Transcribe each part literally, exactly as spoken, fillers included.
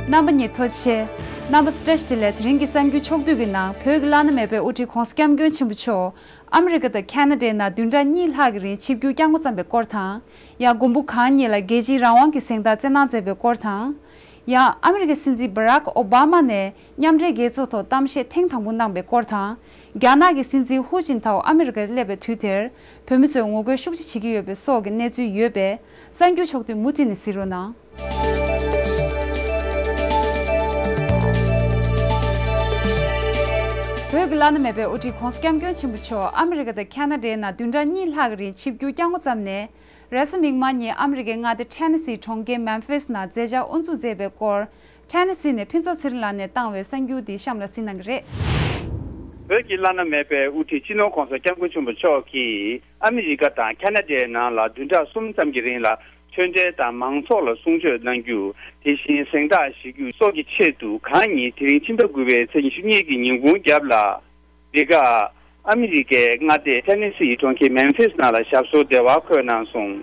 རྣམ་པ་གཉིས་ཐུགས་རྗེ་ཆེ། རྣམ་པ་བཀྲ་ཤིས་བདེ་ལེགས། དེ་རིང་གི་གསར་འགྱུར་ཕྱོགས་བསྡུས་ཀྱི་ནང་བོད་ཀྱི་བླ་ན་མེད་པའི་དབུ་ཁྲིད་༧གོང་ས་༧སྐྱབས་མགོན་ཆེན་པོ་མཆོག་ཨ་མི་རི་ཀ་དང་ཁ་ན་ཌའི་ནང་བདུན་ཕྲག་གཉིས་ལྷག་གི་རིང་ཆིབས་བསྒྱུར་བསྐྱངས་འགོ་བརྩམས་པའི་སྐོར་དང་། ཡང་མགོན་པོ་གང་ཉིད་ལ་རྒྱལ་སྤྱིའི་རང་དབང་གི་གཟེངས་རྟགས་བསྩལ་གནང་མཛད་པའི་སྐོར་དང་། ཡང་ཨ་མི་རི་ཀའི་སྲིད་འཛིན་བྷ་རག་ཨོ་བྷ་མ་ནས་མཉམ་འབྲེལ་རྒྱལ་ཚོགས་ཐོག་གཏམ་བཤད་ཐེངས་དང་པོ་གནང་པའི་སྐོར་དང་། རྒྱ་ནག་གི་སྲིད་འཛིན་ཧུའུ་ཅིན་ཐའོ་ཨ་མི་རི་ཀར་སླེབས་པའི་དུས་དེར་བོད་མི་ཚོས་ངོ་རྒོལ་ཤུགས་ཆེ་བྱེད་ཀྱི་ཡོད་པའི་སོགས་ཀྱི་གནས་ཚུལ་ཡོད་པས། གསར་འགྱུར་ཕྱོགས་བསྡུས་མུ་མཐུད་ནས་གཟིགས་རོགས་གནང་། བོད་ཀྱི་བླ་ན་མེད་པའི་དབུ་ཁྲིད་༧གོང་ས་༧སྐྱབས་མགོན་ཆེན་པོ་མཆོག་ཨ་མི་རི་ཀ་དང་ཁ་ན་ཌའི་ནང་བདུན་ཕྲག་གཉིས་ལྷག་གི་རིང་ཆིབས་བསྒྱུར་བསྐྱངས་འགོ་བརྩམས་ནས། རེས་གཟའ་མིག་དམར་ཉིན་ཨ་མི་རི་ཀའི་མངའ་སྡེ་ཊེ་ནེ་སི་གྲོང་ཁྱེར་མེམ་ཕིས་ནང་མཛད་འཆར་དབུ་འཛུགས་མཛད་པའི་སྐོར། ཊེ་ནེ་སི་ནས་ཕུན་ཚོགས་ཚེ་རིང་ལགས་ནས་བཏང་བའི་གསར་འགྱུར་འདི་གཤམ་ལ་གཟིགས་གནང་གི་རེད། བོད་ཀྱི་བླ་ན་མེད་པའི་དབུ་ཁྲིད་སྤྱི་ནོར་༧གོང་ས་༧སྐྱབས་མགོན་ཆེན་པོ་མཆོག་གིས་ཨ་མི་རི་ཀ་དང་ཁ་ན་ཌའི་ནང་ལ་བདུན་ཕྲག་གསུམ་ཙམ་གྱི་རིང་ལ་ཆོས་འབྲེལ་དང་མང་ཚོགས་ལ་གསུང་ཆོས་གནང་རྒྱུ། དེ་བཞིན་གཟེངས་རྟགས་བཞེས་རྒྱུ་སོགས་ཀྱི་ཆེད་དུ། གང་ཉིད་དེ་རིང་ཕྱི་ཟླ་དགུ་པའི་ཚེས་ཉི་ཤུ་གཉིས་ཀྱི་ཉིན་གུང་རྒྱབ་ལ། འདི་ག་ཨ་མི་རི་ཀའི་མངའ་སྡེ་ཊེ་ནེ་སི་གྲོང་ཁྱེར་མེམ་ཕིས་ནང་ལ་ཞབས་སོར་བདེ་བར་འཁོད་གནང་སོང་།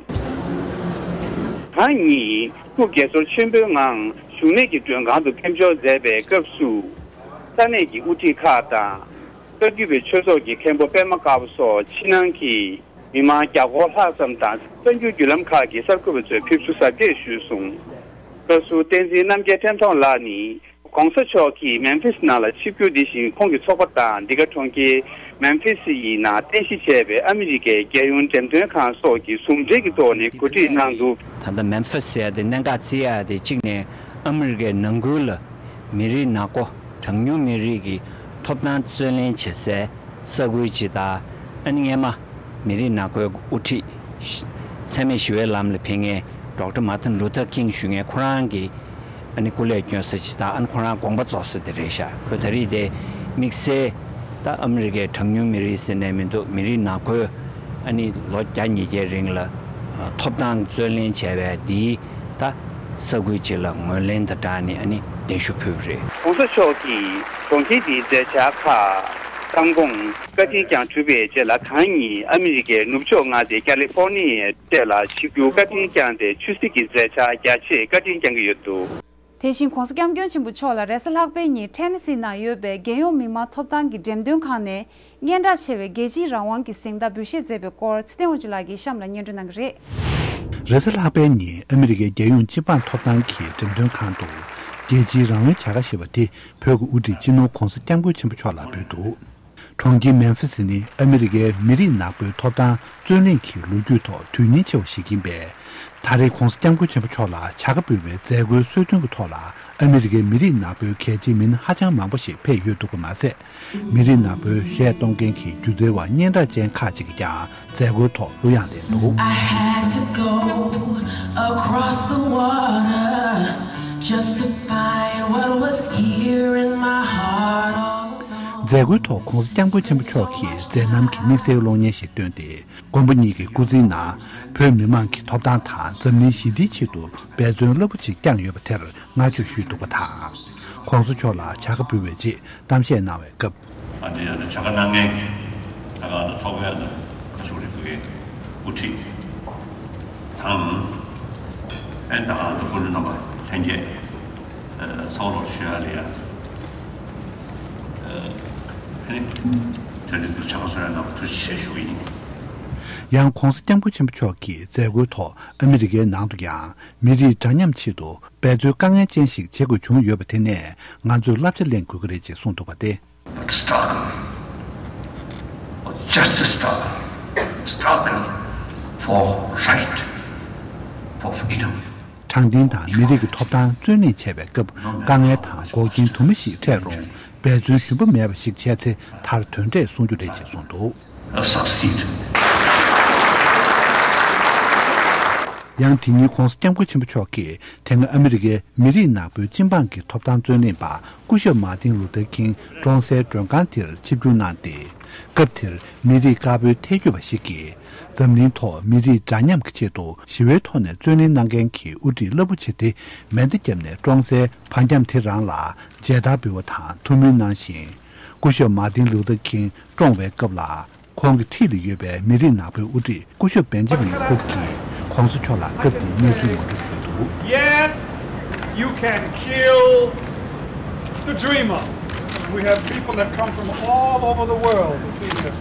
གང་ཉིད་སྐུ་དགེ་ཚོར་ཆེན་པོའི་ངང་བཞུགས་གནས་ཀྱི་མགྲོན་ཁང་དུ་ཕེབས་འབྱོར་མཛད་པའི་སྐབས་སུ། ས་གནས་ཀྱི་དབུ་ཁྲིད་ཁག་དང་། བཀའ་བརྒྱུད་པའི་ཆོས་ཚོགས་ཀྱི་མཁན་པོ་པད་མ་དཀར་པོ་སོགས་ཕྱི་ནང་གི་མི་མང་བརྒྱ་སྐོར་ལྷག་ཙམ་དང་། གསར་འགྱུར་བརྒྱུད་ལམ་ཁག་གི་གསར་འགོད་པ་ཚོས་ཕེབས་བསུ་གཟབ་རྒྱས་ཞུས་སོང་། བཀའ་ཟུར་བསྟན་འཛིན་རྣམ་རྒྱལ་ཕྲེང་ཐོང་ལགས་ནི། ༸གོང་ས་མཆོག་གིས་མེམ་ཕིས་ནང་ལ་ཆིབས་བསྒྱུར་འདི་བཞིན་ཁོང་གི་ཚོགས་པ་དང་འདི་ག་གྲོང་ཁྱེར་མེམ་ཕིས་ཡི་ནང་རྟེན་གཞི་བྱས་པའི་ཨ་མི་རི་ཀའི་རྒྱལ་ཡོངས་འགྲེམས་སྟོན་ཁང་སོགས་ཀྱི་ཟུང་འབྲེལ་གྱི་ཐོག་ནས་གོ་སྒྲིག་གནང་འདུག། ད་ལྟ་མེམ་ཕིས་ཟེར་ཡ་དེ་གནད་འགག་བརྩི་ཡ་དེ་གཅིག་ནས་ཨ་མི་རི་ཀའི་ནང་ཁུལ་ལ་མི་རིགས་ནག་པོ་གྲངས་ཉུང་མི་རིགས་ཀྱི་ཐོབ་ཐང་བརྩོན་ལེན་བྱེད་སའི་ས་ཁུལ་ཅིག་དང་། ཨ་ནི་སྔས་མ་མི་རིགས་ནག་པོའི་དབུ་ཁྲིད་འཚེ་མེད་ཞི་བའི་ལམ་ལ་ཕེབས་མཁན་ཌོག་ཊར་མཱ་ཏིན་ལུ་ཐར་ཀིང་ཞུ་མཁན་ཁོ་རང་གི་ཨ་ནི་སྐུ་ལས་བསྐྱོན་ས་ཅིག་དང་། ཨ་ནི་ཁོ་རང་དགོངས་པ་རྫོགས་ས་དེ་རེད་ཤག། ཁོས་ད་རེས་དེ་དམིགས་བསལ་ད་ཨ་མི་རི་ཀའི་གྲངས་ཉུང་མི་རིགས་ཟེར་ནས་མི་འདུག། མི་རིགས་ནག་པོའི་ཨ་ནི་ལོ་བརྒྱ་ཉིས་བརྒྱའི་རིང་ལ་ཐོབ་ཐང་བརྩོན་ལེན་བྱས་པའི་འདིའི་ད་ས་ཁུལ་ཅིག་ལ་ངོས་ལེན་དང་སྦྲགས་ནས་ཨ་ནི་གདན་ཞུ་ཕུལ་བ་རེད། ༸གོང་ས་མཆོག་གིས་གྲོང་ཁྱེར་འདིའི་མཛད་འཆར་ཁག་གཏམ་དགོངས་བཀའ་དྲིན་བསྐྱངས་གྲུབ་པའི་རྗེས་ལ། གང་ཉིད་ཨ་མི་རི་ཀའི་ནུབ་ཕྱོགས་མངའ་སྡེ་ཀ་ལི་ཧྥོར་ནི་ཡའི་བཅས་ལ་ཆིབས་བསྒྱུར་བཀའ་དྲིན་བསྐྱངས་ཏེ། ཆོས་སྲིད་ཀྱི་མཛད་འཆར་རྒྱ་ཆེ་བཀའ་དྲིན་བསྐྱངས་ཀྱི་ཡོད་འདུག། དེ་བཞིན་༸གོང་ས་༸སྐྱབས་མགོན་ཆེན་པོ་མཆོག་ལ་རེས་གཟའ་ལྷག་པའི་ཉིན་ཊེ་ནེ་སི་ནང་ཡོད་པའི་རྒྱལ་ཡོངས་མི་མང་ཐོབ་ཐང་གི་འགྲེམས་སྟོན་ཁང་ནས་སྙན་གྲགས་ཆེ་བའི་རྒྱལ་སྤྱིའི་རང་དབང་གི་གཟེངས་རྟགས་འབུལ་བཞེས་མཛད་པའི་སྐོར་ཚེ་བརྟན་དབང་ཕྱུག་ལགས་ཀྱིས་གཤམ་ལ་སྙན་སྒྲོན་གནང་གི་རེད། རེས་གཟའ་ལྷག་པའི་ཉིན་ཨ་མི་རི་ཀའི་རྒྱལ་ཡོངས་སྤྱི་འབངས་ཐོབ་ཐང་གི་འགྲེམས་སྟོན་ཁང་དུ་རྒྱལ་སྤྱིའི་རང་དབང་བྱ་དགའ་ཞེས་པ་དེ་བོད་ཀྱི་དབུ་ཁྲིད་སྤྱི་ནོར་༸གོང་ས་༸སྐྱབས་མགོན་ཆེན་པོ་མཆོག་ལ་འབུལ་འདུག། གྲོང་ཁྱེར་མེམ་ཕི་སི་ནི་ཨ་མི་རི་ཀའི་མི་རིགས་ནག་པོའི་ཐོབ་ཐང་རྩོད་གླེང་གི་ལོ་རྒྱུས་ཐོག་དོན་སྙིང་ཆེ་བ་ཞིག་ཡིན་པས། ད་རེས་༸གོང་ས་༸སྐྱབས་མགོན་ཆེན་པོ་མཆོག་ལ་བྱ་དགའ་འབུལ་བའི་མཛད་སྒོའི་གསོལ་སྟོན་གྱི་ཐོག་ལ་ཨ་མི་རི་ཀའི་མི་རིགས་ནག་པོའི་གལ་ཆེའི་མི་སྣ་ཧ་ཅང་མང་པོ་ཞིག་ཕེབས་ཡོད་འདུག་པ་མ་ཟད། མི་རིགས་ནག་པོའི་གཞས་གཏོང་མཁན་གྱི་སྒྱུ་རྩལ་བ་སྙན་གྲགས་ཅན་ཁག་ཅིག་གིས་ཀྱང་མཛད་སྒོའི་ཐོག་གླུ་དབྱངས་ལེན་འདུག། I had to go across the water just to find what was here in my heart all along. མཛད་སྒོའི་ཐོག་༸གོང་ས་༸སྐྱབས་མགོན་ཆེན་པོ་མཆོག་གིས་མཛད་རྣམ་གྱི་དམིགས་བསལ་གློག་བརྙན་ཞིག་བཏོན་ཏེ། མགོན་པོ་ཉིད་ཀྱི་སྐུ་ཚེའི་ནང་བོད་མི་མང་གི་ཐོབ་ཐང་དང་འཛམ་གླིང་ཞི་བདེའི་ཆེད་དུ་འབད་བརྩོན་རླབས་པོ་ཆེ་བསྐྱངས་ཡོད་པ་དེར་བསྔགས་བརྗོད་ཞུས་འདུག་པ་དང་། ༸གོང་ས་མཆོག་ལ་བྱ་དགའ་ཕུལ་བའི་རྗེས་གཏམ་བཤད་གནང་བའི་སྐབས། ཨ་ནི་ཡང་ན་བྱ་དགའ་གནང་མཁན་གྱི་ད་ག་ལ་ཚོགས་པའི་ནང་བཀའ་ཤག་རིམ་པའི་དབུ་ཁྲིད་དང་། ཨ་ནི་ད་ག་ལ་སྐུ་མགྲོན་རྣམ་པ་ལྷན་རྒྱས་ཚང་མ་ལོག་ཞུ་ཡ་ལ་ཡ། ཨ་ནི་དེ་རིང་དུ་བྱ་དགའ་གསོལ་ཡ་གནང་བ་ཐུགས་རྗེ་ཆེ་ཞུ་གི་ཡིན། ཡང་༸གོང་ས་༸སྐྱབས་མགོན་ཆེན་པོ་མཆོག་གིས་མཛད་སྒོའི་ཐོག་ཨ་མི་རི་ཀའི་ནང་དུ་ཡང་མི་རིགས་འདྲ་མཉམ་ཆེད་དུ་འབད་རྩོལ་དཀའ་ངལ་ཅན་ཞིག་བྱེད་དགོས་བྱུང་ཡོད་པ་དེ་ནས་ང་ཚོས་བསླབ་བྱ་ལེན་དགོས་ཀྱི་རེད་ཅེས་གསུངས་འདུག་པ་སྟེ། But struggle, just a struggle, struggle for right, for freedom. དྲང་བདེན་དང་མི་རིགས་ཀྱི་ཐོབ་ཐང་རྩོད་གླེང་བྱས་པའི་སྐབས་དཀའ་ངལ་དང་འགོག་རྐྱེན་དུ་མ་ཞིག་འཕྲད་རུང་། འབད་བརྩོན་ཞུམ་པ་མེད་པ་ཞིག་བྱས་ཚེ་མཐར་དོན་འབྲས་སོང་རྒྱུ་རེད་ཅེས་གསུངས་འདུག། Succeed. ཡང་དེ་ཉིན་༸གོང་ས་༸སྐྱབས་མགོན་ཆེན་པོ་མཆོག་གིས་དེ་སྔ་ཨ་མི་རི་ཀའི་མི་རིགས་ནག་པོའི་སྤྱི་འབངས་ཀྱི་ཐོབ་ཐང་རྩོད་ལེན་པ་སྐུ་ཞབས་མཱ་ཏིན་ལུ་ཐར་ཁིང་ཀྲོང་གསེབ་མགྲོན་ཁང་དེར་ཆིབས་བསྒྱུར་གནང་སྟེ། སྐབས་དེར་མི་རིགས་དཀར་པོའི་ཐལ་འགྱུར་བ་ཞིག་གིས་འཛམ་གླིང་ཐོག་མི་རིགས་འདྲ་མཉམ་གྱི་ཆེད་དུ་ཞི་བའི་ཐོག་ནས་རྩོད་ལེན་གནང་མཁན་གྱི་དབུ་ཁྲིད་རླབས་པོ་ཆེ་དེ་མེ་མདའ་བརྒྱབ་ནས་ཀྲོང་གསེབ་བར་འཁྱམས་དེ་རང་ལ་མཇལ་དར་འབུལ་བ་དང་ཐུགས་སྨོན་གནང་ཞིང་། སྐུ་ཞབས་མཱ་ཏིན་ལུ་ཐར་ཁིང་བཀྲོངས་པའི་སྐབས་ལ། ཁོང་གི་འཁྲིས་ལ་ཡོད་པའི་མི་རིགས་ནག་པོའི་དབུ་ཁྲིད་སྐུ་ཞབས་བེན་ཇ་མིན་ཧུག་གིས་༸གོང་ས་མཆོག་ལ་སྐབས་དེའི་གནས་ཚུལ་ངོ་སྤྲོད་ཞུས་འདུག། Yes, You can kill the dreamer. We have people that come from all over the world to see this.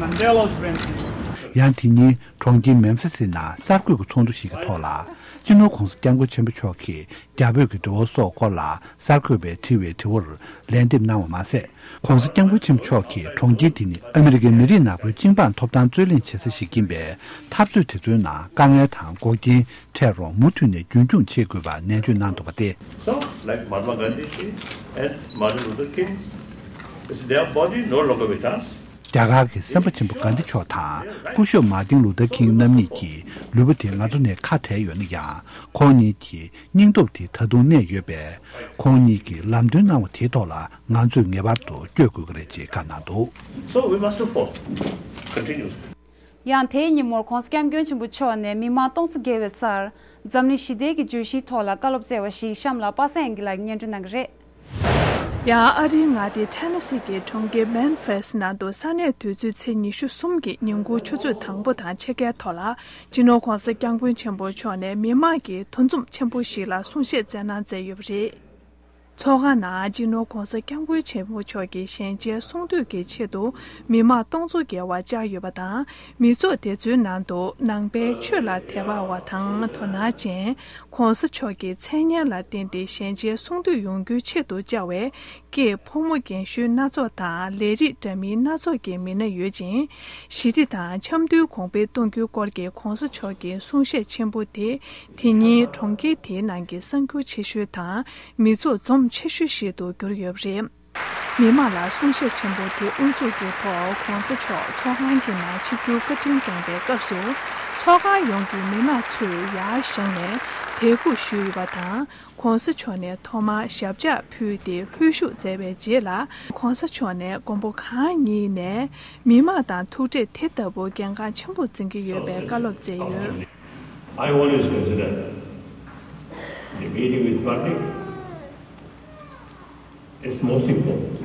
Mandela's been here. ཡང་དེ་ཉིན་གྲོང་ཁྱེར་མེམ་ཕི་སི་ནང་གསར་འགོད་ཀྱི་ཚོགས་འདུ་ཞིག་གི་ཐོག་ལ། སྤྱི་ནོར་༧གོང་ས་༧སྐྱབས་མགོན་ཆེན་པོ་མཆོག་གིས་རྒྱ་བོད་ཀྱི་འབྲེལ་བ་སོགས་སྐོར་ལ་གསར་འགོད་པས་དྲིས་པའི་དྲི་བར་ལན་འདེབས་གནང་བ་མ་ཟད།༧གོང་ས་༧སྐྱབས་མགོན་ཆེན་པོ་མཆོག་གིས་གྲོང་ཁྱེར་དེ་ནི་ཨ་མི་རི་ཀའི་མི་རིགས་ནག་པོའི་གཅིག་འཕངས་ཐོབ་ཐང་རྩོད་ལེན་བྱེད་ས་ཞིག་ཡིན་པས། འཐབ་རྩོད་དེ་ཚོའི་ནང་དཀའ་ངལ་དང་འགོག་རྐྱེན་འཕྲད་རུང་མུ་མཐུད་ནས་རྒྱུན་འཁྱོངས་བྱེད་དགོས་པ་ནན་བརྗོད་གནང་འདུག་པ་སྟེ། So, like Mahatma Gandhi ji and Martin Luther King, it's their body no longer with us. རྒྱ་གར་གྱི་སེམས་དཔའ་ཆེན་པོ་གྷན་དྷི་མཆོག་དང་སྐུ་ཞབས་མར་ཏིན་ལུ་ཐར་ཁིང་རྣམ་གཉིས་ཀྱི་ལུས་པོ་དེ་ང་ཚོ་ནས་ཁ་བྲལ་ཡོད་ན་ཡང་། ཁོང་གཉིས་ཀྱི་སྙིང་སྟོབས་དེ་ད་དུང་གནས་ཡོད་པས། ཁོང་གཉིས་ཀྱིས་ལམ་སྟོན་གནང་བ་དེའི་ཐོག་ལ་ང་ཚོས་ངེས་པར་དུ་བསྐྱོད་དགོས་ཀྱི་རེད་ཅེས་བཀའ་གནང་འདུག So we must support continuously. ཡང་དེའི་ཉིན་མོར་༧གོང་ས་༧སྐྱབས་མགོན་ཆེན་པོ་མཆོག་ནས་མི་མང་སྟོང་ཚོ་བརྒལ་བའི་སར་འཛམ་གླིང་ཞི་བདེ་གི་བརྗོད་གཞིའི་ཐོག་ལ་བཀའ་སློབ་སྩལ་བ་ཞིག་གཤམ་ལ་པ་སངས་དབྱངས་སྐྱིད་ལགས་ཀྱིས་སྙན་སྒྲོན་གནང་གི་རེད། ཡང་ཨ་རིའི་མངའ་སྡེ་ཊེ་ནེ་སི་གི་གྲོང་ཁྱེར་མེམ་ཕི་སི་ནང་དུ་ས་གནས་དུས་ཚོད་ཚེས་ཉི་ཤུ་གསུམ་གྱི་ཉིན་གུང་ཆུ་ཚོད་དང་པོ་དང་ཕྱེད་ཀའི་ཐོག་ལ་སྤྱི་ནོར་༧གོང་ས་༧སྐྱབས་མགོན་ཆེན་པོ་མཆོག་ནས་མི་མང་གི་འདུ་འཛོམས་ཆེན་པོ་ཞིག་ལ་གསུང་བཤད་སྩལ་གནང་མཛད་ཡོད་པ་རེད། ཚོགས་ཁང་ནང་སྤྱི་ནོར་༧གོང་ས་༧སྐྱབས་མགོན་ཆེན་པོ་མཆོག་གིས་ཞལ་མཇལ་གསུང་འདོན་གྱི་ཆེད་དུ་མི་མང་སྟོང་ཚོ་བརྒལ་བ་བཅར་ཡོད་པ་དང་། མི་ཚོགས་དེ་ཚོའི་ནང་དུ་ནང་པའི་ཆོས་ལ་དད་པ་བ་དང་དོ་སྣང་ཅན། ༸གོང་ས་མཆོག་གི་མཚན་སྙན་ལ་བརྟེན་ཏེ་ཞལ་མཇལ་གསུང་འདོན་ཡོང་རྒྱུའི་ཆེད་དུ་བཅར་བའི་སྐྱེས་ཕོ་མོ་རྒན་གཞོན་སྣ་ཚོགས་དང་ལས་རིགས་འདྲ་མིན་སྣ་ཚོགས་ཀྱི་མི་སྣ་ཡོད་ཅིང་། ཞི་བདེ་དང་འཆམ་མཐུན་གོང་འཕེལ་གཏོང་རྒྱུའི་སྐོར་གྱི་༸གོང་ས་མཆོག་གི་གསུང་བཤད་ཆེན་པོ་དེ་དེ་ཉིན་གྲོང་ཁྱེར་དེའི་ནང་གི་གསར་འགྱུར་ཆེ་ཤོས་དང་མི་ཚོགས་འཛོམས་ཆེ་ཤོས་ཤིག་ཏུ་གྱུར་ཡོད་པ་རེད། མི་མང་ལ་གསུང་བཤད་ཆེན་པོ་དེ་དབུ་འཛུགས་ཀྱི་ཐོག་༸གོང་ས་མཆོག་ཚོགས་ཁང་གི་ནང་ཆིབས་བསྒྱུར་བཀའ་དྲིན་བསྐྱངས་པའི་སྐབས་སུ། ཚོགས་ཁང་ཡོངས་ཀྱི་མི་སྣ་ཚོས་ཡར་བཞེངས་ནས་དད་གུས་ཞུས་ཡོད་པ་དང་། ༸གོང་ས་མཆོག་ནས་ཐོག་མར་ཞབས་བཀྱག་ཕུལ་ཏེ་ལྷོད་བཞུགས་མཛད་པའི་རྗེས་ལ། ༸གོང་ས་མཆོག་ནས་མགོན་པོ་གང་ཉིད་ནས་མི་མང་དང་ཐུག་འཕྲད་དེ་ལྟ་བུ་གལ་འགངས་ཆེན་པོ་འཛིན་གྱི་ཡོད་པའི་བཀའ་སློབ་སྩལ་ཡོད། I always consider the meeting with public is most important.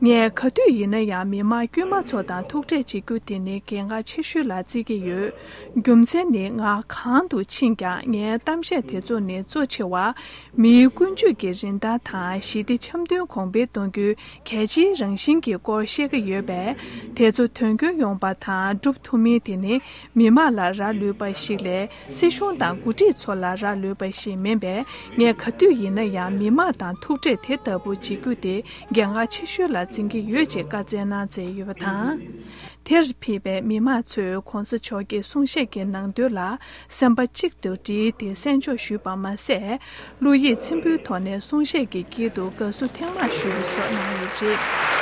ངས་ག་དུས་ཡིན་ན་ཡང་མི་མང་དཀྱུས་མ་ཚོ་དང་ཐུག་འཕྲད་བྱེད་རྒྱུ་དེ་ནི་གལ་འགངས་ཆེ་ཤོས་ལ་བརྩི་གི་ཡོད། རྒྱུ་མཚན་ནི་ང་གང་དུ་ཕྱིན་ཀྱང་ངའི་གཏམ་བཤད་དེ་ཚོ་ནི་གཙོ་ཆེ་བ། མིའི་ཀུན་སྤྱོད་ཀྱི་རིན་ཐང་དང་ཞི་བདེ་འཆམ་མཐུན་གོང་འཕེལ་གཏོང་རྒྱུའི་གལ་ཆེའི་རང་བཞིན་གྱི་སྐོར་བཤད་ཀྱི་ཡོད་པས། དེ་ཚོ་དོན་འཁྱོལ་ཡོང་པ་དང་སྒྲུབ་ཐུབ་མིན་དེ་ནི་མི་མང་ལ་རག་ལུས་པ་ཞིག་ལས་སྲིད་གཞུང་དང་འགོ་ཁྲིད་ཚོ་ལ་རག་ལུས་པ་ཞིག་མིན་པས། ངས་ག་དུས་ཡིན་ན་ཡང་མི་མང་དང་ཐུག་འཕྲད་དེ་ལྟ་བུ་བྱེད་རྒྱུ་དེ་གལ་འགངས་ཆེ་ཤོས་ལ་འཛིན་གྱི་ཡོད་ཅེས་བཀའ་སྩལ་གནང་མཛད་ཡོད་པ་དང་། དེར་ཕེབས་པའི་མི་མང་ཚོས་༸གོང་ས་མཆོག་གི་གསུང་བཤད་ཀྱི་ནང་དོན་ལ་སེམས་པ་གཅིག་ཏུ་དྲིལ་ཏེ་གསན་འཇོག་ཞུས་པ་མ་ཟད། བློ་ཡིད་ཚིམ་པོའི་ཐོག་ནས་གསུང་བཤད་ཀྱི་དཀྱིལ་དུ་དགའ་བསུ་ཐེངས་མང་ཞུས་པ་སོགས་གནང་ཡོད་པ་རེད།